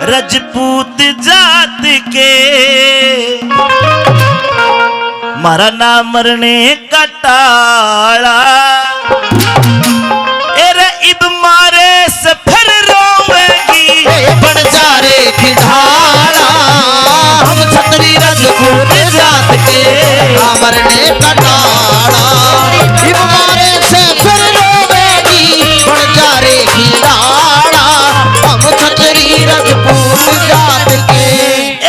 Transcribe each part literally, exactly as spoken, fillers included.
रजपूत जात के, मारा ना मरने का टाला। ए रे इब मारे से फिर रोवेगी, ए बन जा रे की ढाला। हम छतरी रजपूत जात के, ना मरने का टाला। इब मारे से फिर रोवेगी, बन जा रे की ढाला। हम छतरी रजपूत जात के।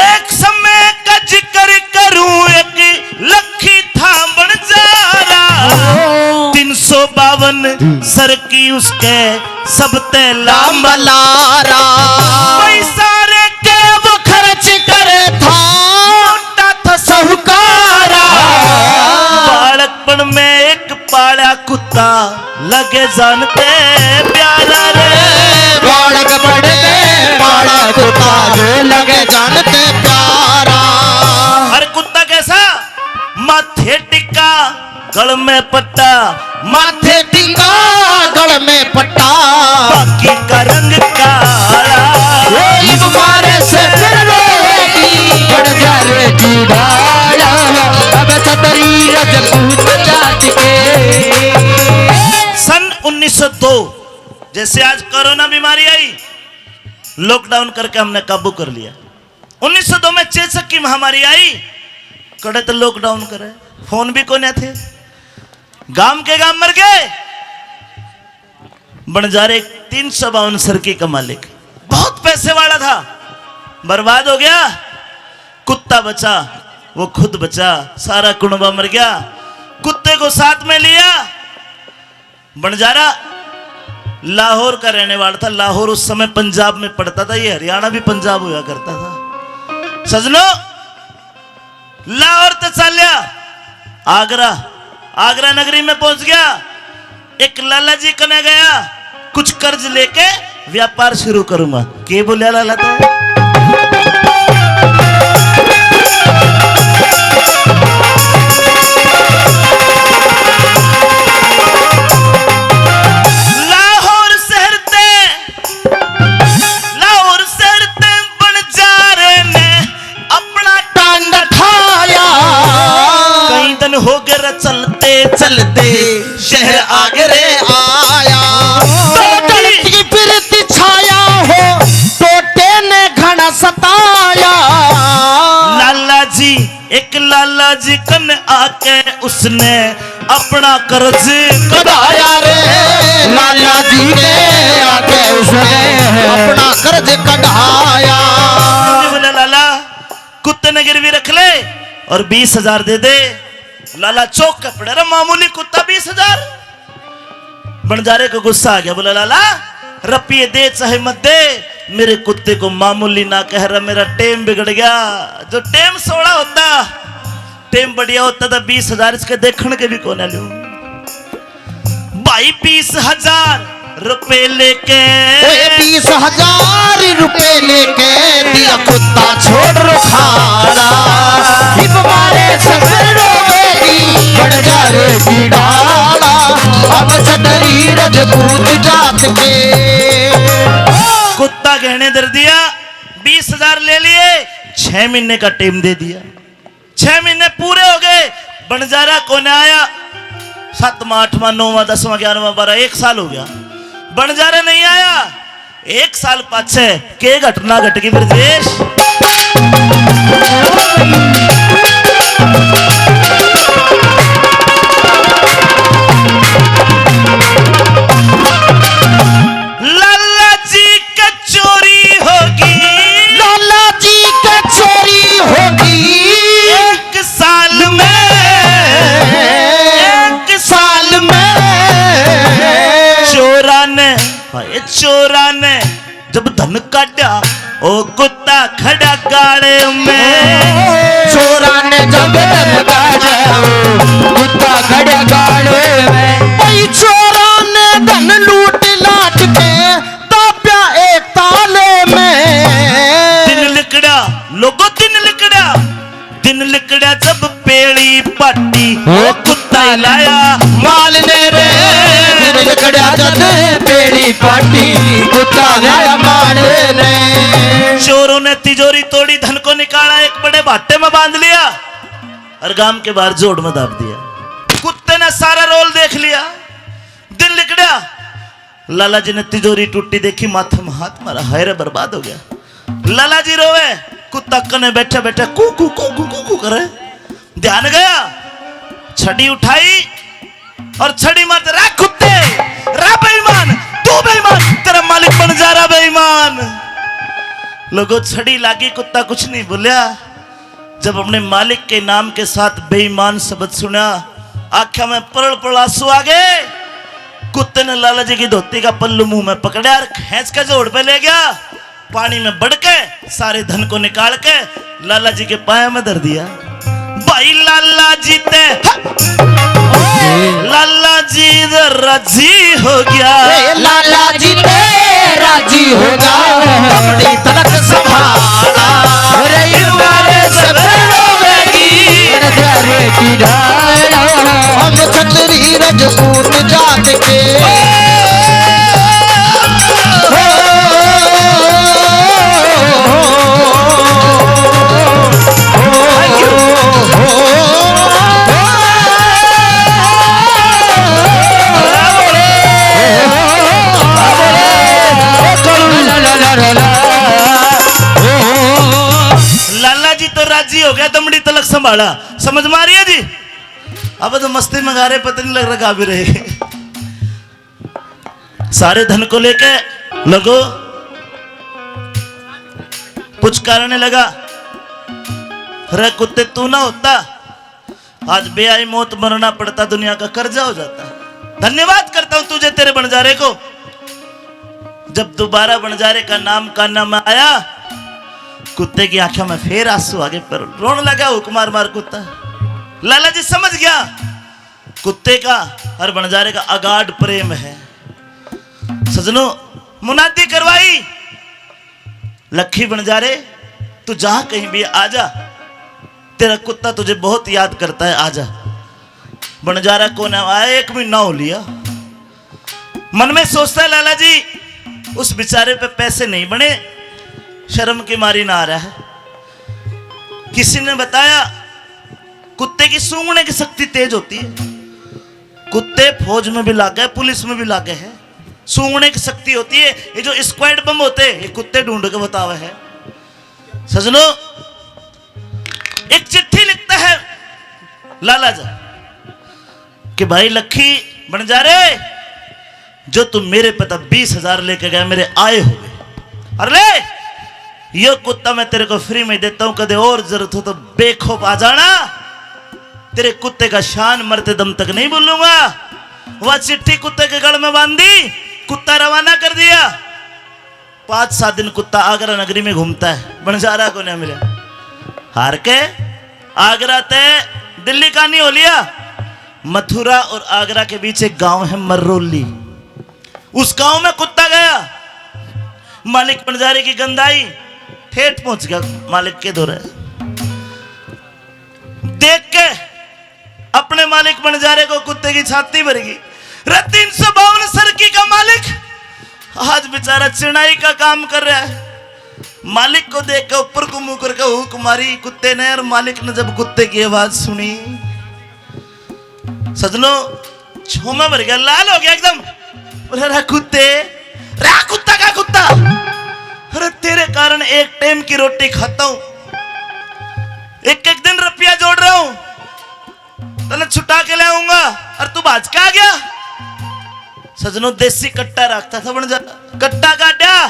एक समय का जिक्र करूं, एक लखी था बंजारा। तीन सौ बावन सर की उसके सब ते लाम लाम लारा। पैसा रे के वो खर्च करे था, मोटा था साहूकारा। बालकपन में एक पाला कुत्ता लगे जान ते प्यारा रे। बालक बड़े बालक कुत्ता लगे जान ते प्यारा। अरे कुत्ता कैसा? माथे टिक्का, गल में पट्टा, माथे टिक्का, गल में पट्टा। बाकी का रंग काला। ओ इब मारे से फिर रोएगी, बन जा रे की ढाला। अब छतरी रजपूत जात के। सन उन्नीस सौ दो, जैसे आज कोरोना बीमारी आई, लॉकडाउन करके हमने काबू कर लिया। उन्नीस सौ दो में चेचक की महामारी आई, कड़े तो लॉकडाउन करे, फोन भी कोन्या थे, गांव के गांव मर गए। बंजारे तीन सौ बावन सर की का मालिक, बहुत पैसे वाला था, बर्बाद हो गया। कुत्ता बचा, वो खुद बचा, सारा कुणबा मर गया। कुत्ते को साथ में लिया। बंजारा लाहौर का रहने वाला था। लाहौर उस समय पंजाब में पड़ता था, ये हरियाणा भी पंजाब हुआ करता था। सजनो, लाहौर ते चाल्या आगरा, आगरा नगरी में पहुंच गया। एक लाला जी कने गया, कुछ कर्ज लेके व्यापार शुरू करूंगा। के बोलिया लाला तो? लाहौर शहर ते, लाहौर शहर ते बंजारे ने अपना टांडा ठाया। कई दिन हो गए रे चलते चलते शहर आगरे आया। टोटल की प्रीति छाया हो, टोटे ने घना सताया। लाला जी, एक लाला जी कन आके उसने अपना कर्ज कढ़ाया रे। लाला जी के आके उसने अपना कर्ज कढ़ाया। बोले, लाला, कुत्ते ने गिरवी रख ले और बीस हजार दे दे। लाला चौंक के पड़े, रे मामूली कुत्ता, बीस हजार? बंजारे को गुस्सा आ गया, बोला, लाला, रुपये दे चाहे मत दे, मेरे कुत्ते को मामूली ना कह रहा, मेरा टेम बिगड़ गया। जो टेम सोड़ा होता, टेम बढ़िया होता तो बीस हजार इसके देखण के भी कोना लूं। भाई, बीस हजार रुपए लेके, ओए, बीस हजार रुपए लेके दिया कुत्ता छोड़ रुखाड़ा। इब मारे ससुर रोवेगी, बंजारे की ढाला। अब छतरी रजपूत जात के। कुत्ता गहने धर दिया, बीस हजार ले लिए, छह महीने का टेम दे दिया। छह महीने पूरे हो गए, बंजारा कोने आया। सातवां, आठवां, नौवां, दसवां, ग्यारहवां, बारह, एक साल हो गया, बंजारा नहीं आया। एक साल पाछे के घटना घट गई ब्रजेश? लाला जी के चोरी होगी। लाला जी के चोरी होगी। एक साल में, एक साल में। चोरा ने, हाय चोरा ने जब धन काटा ओ कुत्ता खड़ा गाले में। चोरा ने जब धन काटा ओ कुत्ता खड़ा गाले में। भाई चोरा ने धन लूट लाट के दाब्या एक ताले में। दिन लिकड़ा, लोगो दिन लिकड़ा, दिन लिकड़ा जब पेली पाटी, ओ कुत्ता लाया माल ने रे। दिन लिकड़ा जब पेली पाटी, कुत्ता लाया माल ने। तिजोरी तोड़ी, धन को निकाला, एक बड़े भाटे में बांध लिया और गांव के बाहर जोड़ में दाब दिया। कुत्ते ने सारा रोल देख लिया। दिन लिकड़या, लाला जी ने तिजोरी टूटी देखी, माथे में हाथ मारा, हाय रे, बर्बाद हो गया। लाला जी रोवे, कुत्ता कने बैठे बैठे कू कू कू कू कू कू करे। ध्यान गया, छड़ी उठाई और छड़ी मारते, "रा कुत्ते, रा बेईमान, तू बेईमान, तेरा मालिक बन जा रहा बेईमान।" लोगों, छड़ी लागी, कुत्ता कुछ नहीं बोलिया। जब अपने मालिक के नाम के साथ बेईमान शब्द सुना, आंखों में पल पल आंसू आ गए। कुत्ते ने लाला जी की धोती का पल्लू मुंह में पकड़ा और खींच के जोड़ पे ले गया। पानी में बड़ के सारे धन को निकाल के लाला जी के पाया में धर दिया। भाई लाला जी ते, लाला जी राजी हो गया। ए, लाला जी ते राजी हो गया। अपनी तलक संभाला। अरे इस बारे सबर रोवेगी। अरे प्यारे की ढाला। हम छतरी रजपूत जात के। लाला जी तो राजी हो गया, दमड़ी तलक संभाला। समझ में आ रही है जी? अब तो मस्ती में गा रहे, पता नहीं लग रहा गा भी रहे। सारे धन को लेके लोगो पुचकारने लगा, "रे कुत्ते, तू ना होता, आज बेआई मौत मरना पड़ता, दुनिया का कर्जा हो जाता। धन्यवाद करता हूं तुझे, तेरे बंजारे को।" जब दोबारा बंजारे का नाम काना में आया, कुत्ते की आंखों में फिर आंसू आ गए, पर रोने लगा, हुक मार मार कुत्ता। लाला जी समझ गया, कुत्ते का और बंजारे का अगाध प्रेम है। सजनों, मुनादी करवाई, "लखी बंजारे, तू जहां कहीं भी आ जा, तेरा कुत्ता तुझे बहुत याद करता है, आ जा।" बंजारा कोने आया, एक महीना हो लिया। मन में सोचता है, "लाला जी, उस बेचारे पे पैसे नहीं बने, शर्म की मारी ना आ रहा है।" किसी ने बताया, कुत्ते की सूंघने की शक्ति तेज होती है। कुत्ते फौज में भी लागे, पुलिस में भी लागे है, सूंघने की शक्ति होती है। ये जो स्क्वाड बम होते हैं, ये कुत्ते ढूंढ के बतावे है। सजनों, एक चिट्ठी लिखता है लाला जी कि भाई लखी बंजारे, जो तू मेरे पे तो बीस हजार लेके गया, मेरे आए हुए, और ले, यो कुत्ता मैं तेरे को फ्री में देता हूं, कदे और जरूरत हो तो बेखौफ आ जाना। तेरे कुत्ते का शान मरते दम तक नहीं भूलूंगा। वह चिट्ठी कुत्ते के गल में बांध दी, कुत्ता रवाना कर दिया। पांच सात दिन कुत्ता आगरा नगरी में घूमता है, बंजारा को नहीं मिला। हार के आगरा ते दिल्ली का नहीं हो लिया, मथुरा और आगरा के बीच एक गांव है मर्रोली। उस गांव में कुत्ता गया, मालिक बंजारे की गंध आई, ठेठ पहुंच गया मालिक के धोरे। देख के अपने मालिक बंजारे को कुत्ते की छाती भर गई। "रे तीन सौ बावन सरकी का मालिक, आज बेचारा चिणाई का काम कर रहा है।" मालिक को देख के ऊपर को मुंह करके हुक मारी कुत्ते ने, और मालिक ने जब कुत्ते की आवाज सुनी, सजनों, छोमा भर गया, लाल हो गया एकदम। बोला, "रे कुत्ते, रे कुत्ता का कुत्ता, अरे तेरे कारण एक टाइम की रोटी खाता हूं, एक एक दिन रुपया जोड़ रहा हूं, तने छुटा के ले आऊंगा, और तू भाज के आ गया।" सजनों, देसी कट्टा रखता था बंजारा, कट्टा काटा,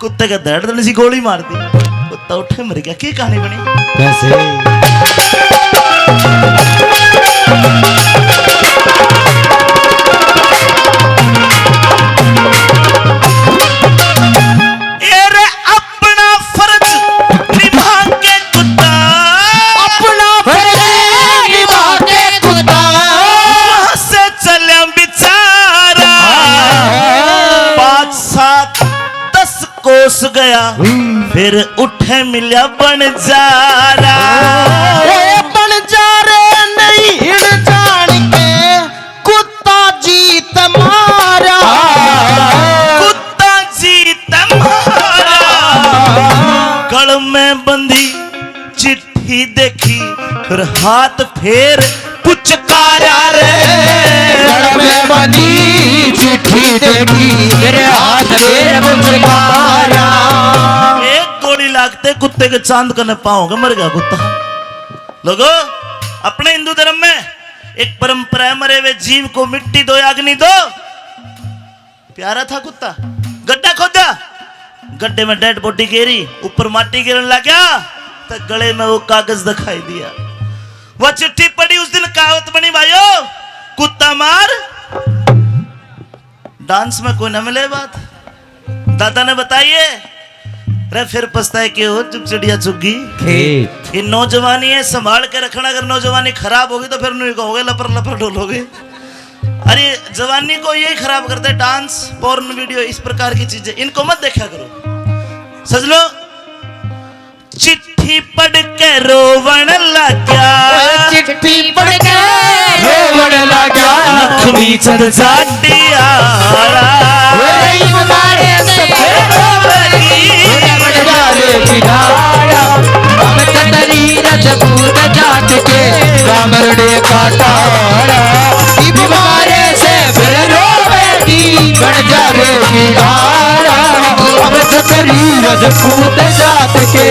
कुत्ते के धड़ धड़ सी गोली मार दी, कुत्ता उठे मर गया। की कहानी बनी? कैसे? ए रे, अपना फर्ज निभा के कुत्ता, अपना फर्ज निभा के कुत्ता वहां से चल्या बेचारा। पांच सात दस कोस गया, हम्म। फिर उठे मिल्या बंजारा। ए बंजारे नहीं हिड़ जान के कुत्ता जीत मारा। कुत्ता जीत मारा। गल में बंदी चिट्ठी देखी, फिर हाथ फेर पुचकारा रे। गल में बंदी चिट्ठी देखी, फिर हाथ फेर पुचकारा। एक गोली लागते कुत्ते के चांद कने पाओगे, मर गया कुत्ता। लोगो, अपने हिंदू धर्म में एक परंपरा है, मरे हुए जीव को मिट्टी दो, अग्नि दो। प्यारा था कुत्ता। गड्ढा खोदा, गड्ढे में डेड बॉडी गेरी, ऊपर माटी गिरने लग गया, तो गले में वो कागज दिखाई दिया। वह चिट्ठी पढ़ी, उस दिन कहावत बनी, भाइयों, कुत्ता मार, डांस में कोई ना मिले बात। दादा ने बताइए रे, फिर पछताए के हो जब चिड़िया चुग गई खेत। ये नौजवानी है, संभाल के रखना। अगर नौजवानी खराब होगी तो फिर न्यू कहोगे, लपर लपर डोलोगे। अरे, जवानी को यही खराब करते, डांस, पॉर्न वीडियो, इस प्रकार की चीजें, इनको मत देखा करो सजनो। चिट्ठी पढ़ के रोवण लाग्या, चिट्ठी पढ़ के रोवण लाग्या, लक्ष्मी चंद जाटियाला। रे इब मारे से रोवेगी, बन जा रे बिगाड़ा। हम तो तेरी रजपूत जात के, रामरड़े का टाला। इब मारे से फिर रोवेगी, बन जा रे बिगाड़ा। हम तो तेरी रजपूत जात के।